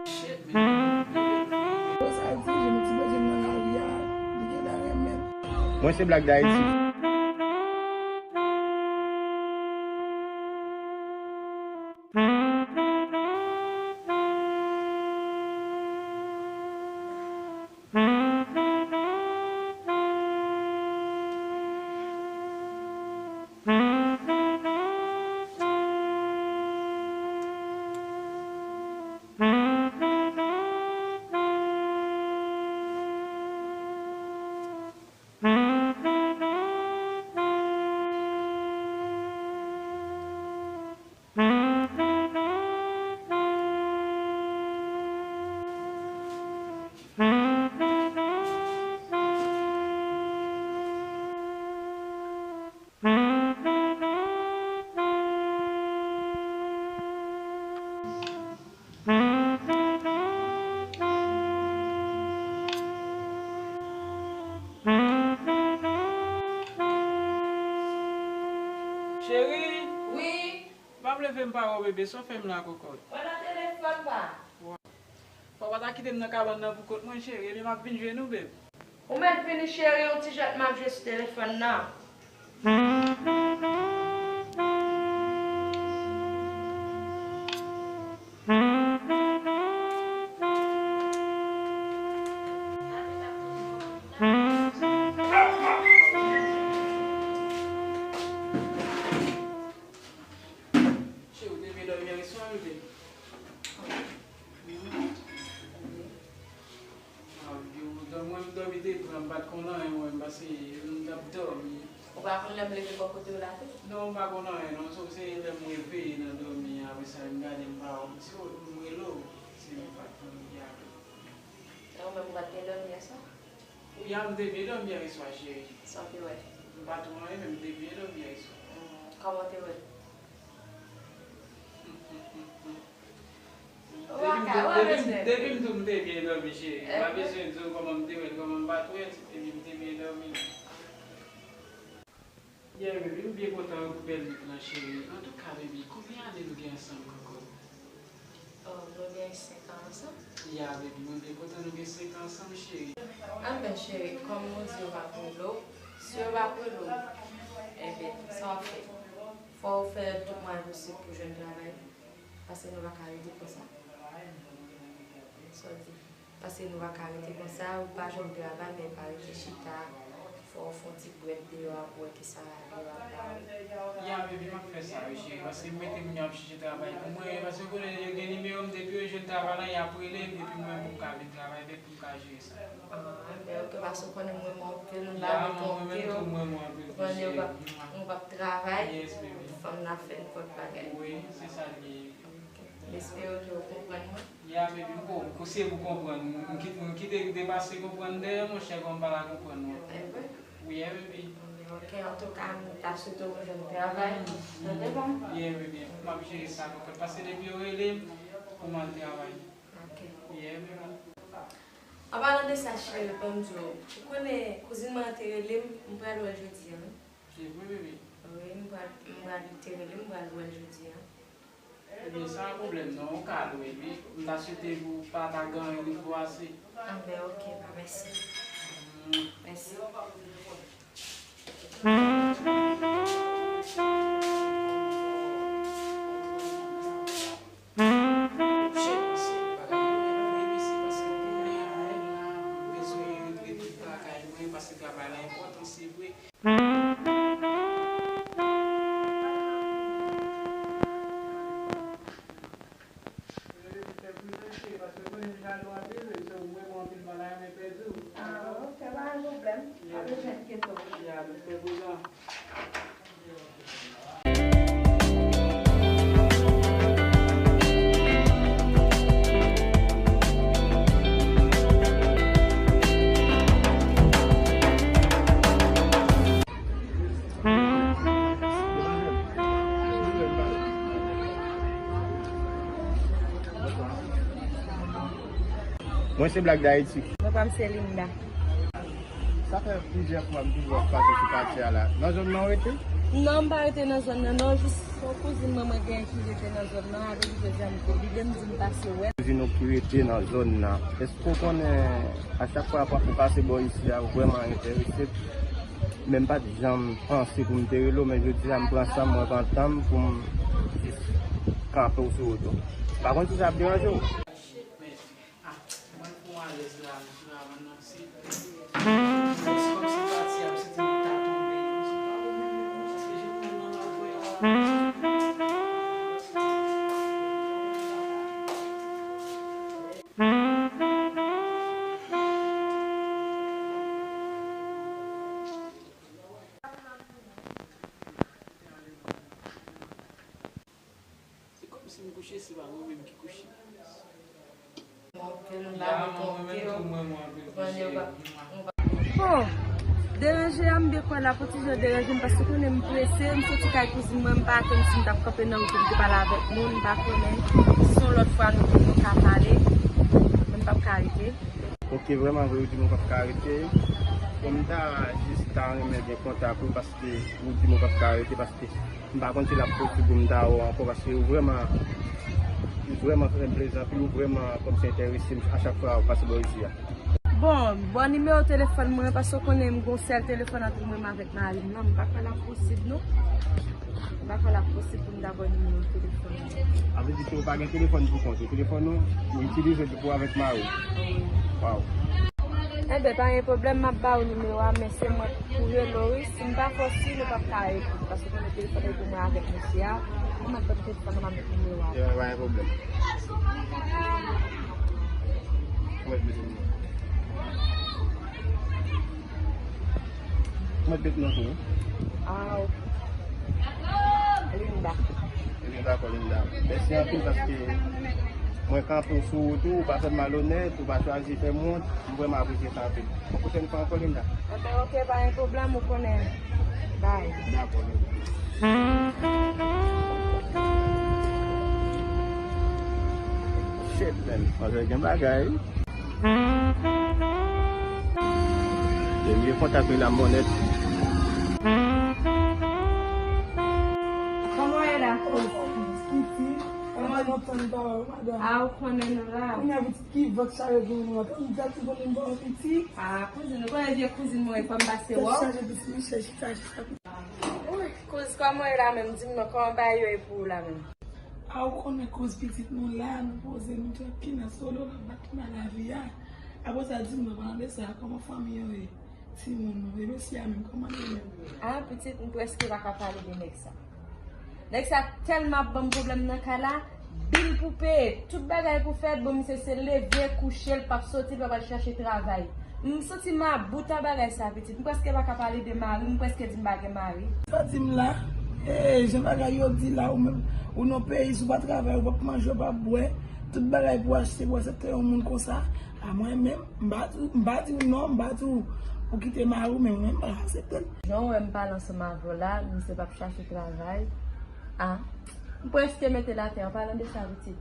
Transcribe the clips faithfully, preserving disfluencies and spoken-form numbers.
Shit, man. Bon, sa di, je me ti bòdye nan lari a, li genlè renmen. Mwen se Black D'Haïti. Cheri! Wi? Pa m leve m pa wè w, bebe, sa w fè m la, kòkòt? Mwen nan telefòn pa. Fò w pa ta kite m nan kabann nan pou kont mwen, cheri, ebyen m ap vin jwenn ou, bebe. Ou mèt vini, cheri, yon ti jwèt m ap jwe sou telefòn nan. Cheri, ou te byen dòmi yè swa, bebe? Wi. Ah, yo, dòmi, mwen, m dòmi te pran, m pa t konn anyen, mwen, m pase, m t ap dòmi. Ou pa konn lè m leve bò kote w la tou? Non, m pa konn anyen, non, sòf se lè m reveye nan dòmi an, apre sa, m gade, m pa wè w. Si w, m rele w, si m pa t konn, m te avè w. E ou menm, ou pa t gen dòmi yè swa? Wi, a, m te byen dòmi yè swa, cheri. Sa w te wè? M pa t wè anyen, men m te byen dòmi yè swa. Hmm, kòman w te wè l? Ou pa ka wè, mesye. Depi m, depi m, depi m di w m te byen dòmi, cheri. M pa bezwen di w kòman m te wè l, kòman m pa t wè l, epi m te byen dòmi. Yeah, baby, m byen kontan pou bèl nuit lan, cheri. Antouka, baby, konbyen ane nou gen ansanm, kòkòt? Oh, nou gen senk an ansanm. Yeah, baby, mwen byen kontan nou gen senk an ansanm, cheri. Anben, cheri, kòm nou di yo p ap rele w, si yo p ap rele w, enben, sa w ap fè? Fò w fè tout mwayen posib pou jwenn travay. Paske nou pa ka rete konsa. Sa w di? Paske nou pa ka rete konsa, ou pa jwenn travay, men pa rete chita. Fò w fè yon ti bwèt deyò a pou wè kisa deyò a ba ou. Ya, baby, m ap fè sa, wi, cheri, paske m mete moun yo ap chèche travay pou mwen, paske ou konnen yo gen nimewo m, depi yo jwenn travay la, y ap rele m, epi mwen pou m ka vin travay, men pou m ka jere sa. Ah, men ok, paske ou konnen mwen renmen w anpil, m pa vle twonpe w. Ou konnen ou p ap, ou p ap travay, fanm nan ap fè nenpòt bagay. Wi, se sa l ye. Ok. M espere ke w konprann mwen. Ya, baby, m ko-, m ko-, se pou konprann. M kit-, m kite depase konprann dèyè, monchè, kòm m pa la konprann mwen. Enben. Wi, yeah, baby. Enben, ok, antouka, m ta swete w jwenn travay. Tande, bon? Yeah, baby, m ap jere sa, kòkòt. Paske depi yo rele m, pou m al travay. Ok. Yeah, baby. An palan de sa, cheri, ban m di w, ou konnen kouzin mwen an te rele m, m pral wè l jodi a, wi. Se vre, bebe? Wi, m pral, m pral, li te rele m, m pral wè l jodi a. Ebyen, sa pa pwoblèm non, ou ka lwe, wi. M ta swete pou w pa ta gen anyen pou ase. Anben, ok, ba, mèsi. Mm. Mèsi. Ah, ok, pa gen pwoblèm. Pa bezwen enkyete w. Mwen se Black D'Haïti. Mwen pa m se Linda. Sa fè plizyè fwa m toujou ap pase sou katye a la. Nan zòn nan w rete? Non, m pa rete nan zòn nan, non. Jis yon kouzin mwen, mwen genyen ki rete nan zòn nan. Avè li jodi a m te vide, m di m pase wè l. Kouzin ou ki rete nan zòn nan, èske w konnen a chak fwa ou pase bò isi a, ou vrèman enterese? Men m pa t janm panse pou m te rele w, men jodi a m pran san m, mwen pran tan m pou m jis kanpe w sou wout ou. M pa konn si sa ap deranje w. Ah, mwen pou alèz la, m sou la vann nan, se, se kòmsi pati a, se te ta tonbe, non, se pa bon menm, non, paske jan mwen nan la voye a. Se kòmsi m kouche, se pa mwen menm ki kouche. Bon, deranje a, m byen kwè l ap yon ti jan deranje m, paske konnen m prese, m soti kay kouzin mwen, m pa konn si m t ap kanpe nan wout, m te pale avèk moun, m pa konnen si se yon lòt fwa nou, nou ka pale, men m p ap ka rete. Ok, vrèman vre, ou di m ou p ap ka rete. Bon, m ta jis ta renmen gen kontak ou, paske ou di m ou p ap ka rete, paske m pa konn si l ap posib pou m ta wè w ankò, paske ou vrèman, ou vrèman fè m plezi anpil, ou vrèman kòmsi enterese m a chak fwa ou pase bò isi a. Bon, bon nimewo telefòn mwen, paske w konnen m gon sèl telefòn ant mwen avèk mari m nan, m pa kwè l ap posib non. M pa kwè l ap posib pou m ta ba w nimewo telefòn mwen. Sa vle di ke ou pa gen telefòn pou kont ou, telefòn ou, ou itilize l pou avèk mari w. Wi. Waw. Enben, pa gen pwoblèm, m ap ba ou nimewo a, men se mwen pou rele w, wi. Si m pa fè w siy, nou p ap ka rete, paske konnen telefòn rete mwen avèk mesye a. Ou mèt ban m telefòn nan, m ap met nimewo a. Ebyen, pa gen pwoblèm. Ou mèt met nimewo. Ou mèt met non tou, wi. Ah, ok. Linda. Ebyen, dakò, Linda. Mèsi anpil paske mwen kanpe w sou wout ou, ou pa fè m malonèt, ou pa chwazi fè m wont. M vrèman apresye sa anpil. Yon pwochèn fwa ankò, Linda. Enben, ok, pa gen pwoblèm, ou konnen. Bye. Dakò, Linda. Shit, man. Manzè gen bagay. Depi kontak li la, m bon nèt. Kòman w ye la? Kòman w ye? Kòman w ye? Ah, ou konnen nou la. Kounye a pitit ki vant chale pou nou. Ou gade si konnen m pa yon pitit. Ah, kouzin, ou konnen vye kouzin mwen, fò m pase wè w. Tèt chaje pitit, mwen chèche chita, chita. Wi, kouz, kòman w ye la menm? Di m non, kòman bagay yo ye pou ou la menm? A, ou konnen kouz pitit nou la, nou poze, nou trankil nan solo, n ap bat nan lavi a. Apre sa, di m non, pandan de sa, kòman fanmi yo ye? Timoun nou, e mesye a menm, kòman li menm? A, pitit, m prèske pa ka pale de nèg sa. Nèg sa tèlman ap ban m pwoblèm nan kay la, bil pou peye, tout bagay pou fèt, bon, misye se leve, kouche, l p ap soti, l p ap al chache travay. M santi m about a bagay sa, pitit. M prèske pa ka pale de mari m, m prèske di m pa gen mari. Sa di m la, e, jan bagay yo di la, ou menm, ou nan peyi, si w pa travay, ou p ap manje, ou p ap bwè, tout bagay pou achte, pou aksepte yon moun konsa. A mwen menm, m pa di, m pa di w non, m pa di w pou kite mari w, men mwen, m pa aksepte l. Jan w wè m pale ansanm avè w la, misye p ap chache travay. A, m prèske mete l atè, an palan de sa, pitit.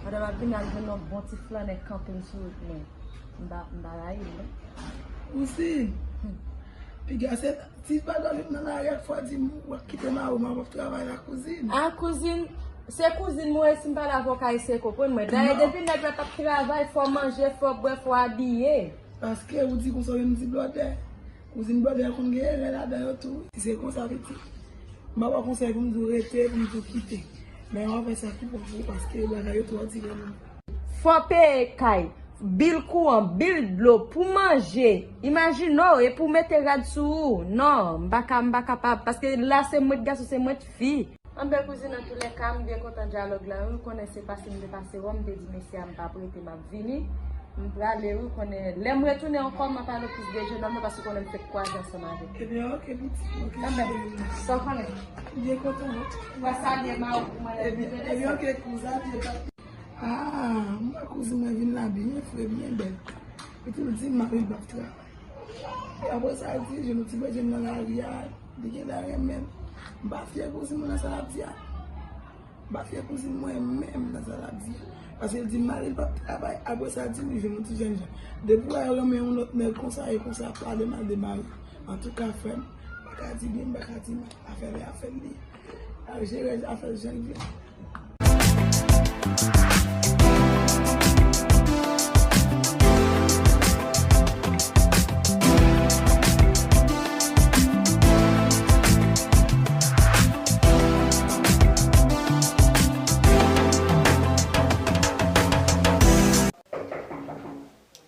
Pandan m ap vin al jwenn yon bon ti flannè kanpe m sou wout mwen. M pa, m pa rayi l, non. Ou si, piga se, si pa dòmi nan lari ak fò di m, w ap kite mari w, mari w ap travay la kouzin. A, kouzin, se kouzin mwen, si m pale avè w, ka eseye konprann mwen. Dayè, depi nèg la p ap travay, fò manje, fò bwè, fò abiye. Paske ou di konsa, ou menm di blòdè. Kouzin blòdè a konn gen erè ladan yo tou, wi. Si se konsa, pitit, m pa ba w konsèy pou m di w rete, pou m di w kite. Men w ap fè sa ki bon pou ou, paske bagay yo twò di kanmenm. Fò peye kay, bil kouran, bil dlo, pou manje. Imajine w, e pou mete rad sou ou. Non, m pa ka, m pa kapab, paske la se mwen t gason, se mwen t fi. Anben kouzin, antoulèka, m byen kontan dyalòg la, wi, ou konnen se pase m te pase wè w, m te di mesye a m p ap rete, m ap vini. M prale, wi, ou konnen lè m retounen ankò, m ap pale w plis de jennòm nan, paske ou konnen m fèk kwaze ansanm avè l. Ebyen, ok, pitit, ok, cheri. Anben, sa w konnen. M byen kontan, wi. W a salye mari w pou mwen, lè l rive desann. Ebyen, ok, kouz, adieu, papi. Ah, m wè kouzin mwen vin la byen fre, byen bèl. Epi l di m mari l p ap travay. E apre sa, l di, jwenn yon ti bredjenn nan lari a, li genlè renmen m. M pa fyè kouzin mwen nan sa l ap di a. M pa fyè kouzin mwen menm nan sa l ap di a. Paske l di mari l p ap travay, apre sa, l di li jwenn yon ti jènjan. Depi w wè yo renmen yon lòt nèg konsa e konsa, ap pale mal de mari. Antouka, frè m, M pa ka di byen, m pa ka di mal. Afè l, afè l li. Al jere afè l jan l vle.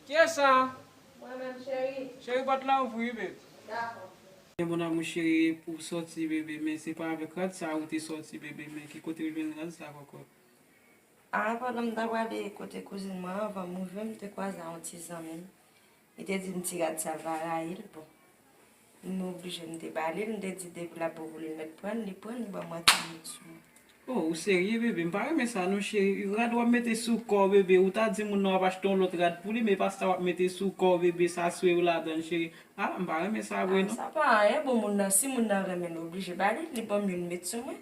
Kiyès sa? Mwen menm, cheri. Cheri, pòt la ouvri, wi, baby. Dakò. Byen, mon amour chéri, pou w sòti, bebe, men se pa avèk rad sa ou te sòti, bebe, men ki kote w jwenn rad sa, kòkòt? A, pandan m t ap prale kote kouzin mwen, anvan m rive, m te kwaze a yon ti zanmi m. Li te di m ti rad sa l pa rayi l, bon. M oblije m te ba li l, m te di depi l ap bo pou li, l mèt pran l, li pran l, li ban mwen ti minit sou mwen. Oh, ou serye, bebe? M pa renmen sa non, cheri. Rad w ap mete sou kò w, bebe. Ou ta di moun nan w ap achte yon lòt rad pou li, men pa sa w ap mete sou kò w, bebe. Sa swe w ladan l, cheri. Ah, m pa renmen sa vre non. Sa pa anyen, bon, moun nan, si moun nan renmen l, oblije ba li, li ban m youn met sou mwen.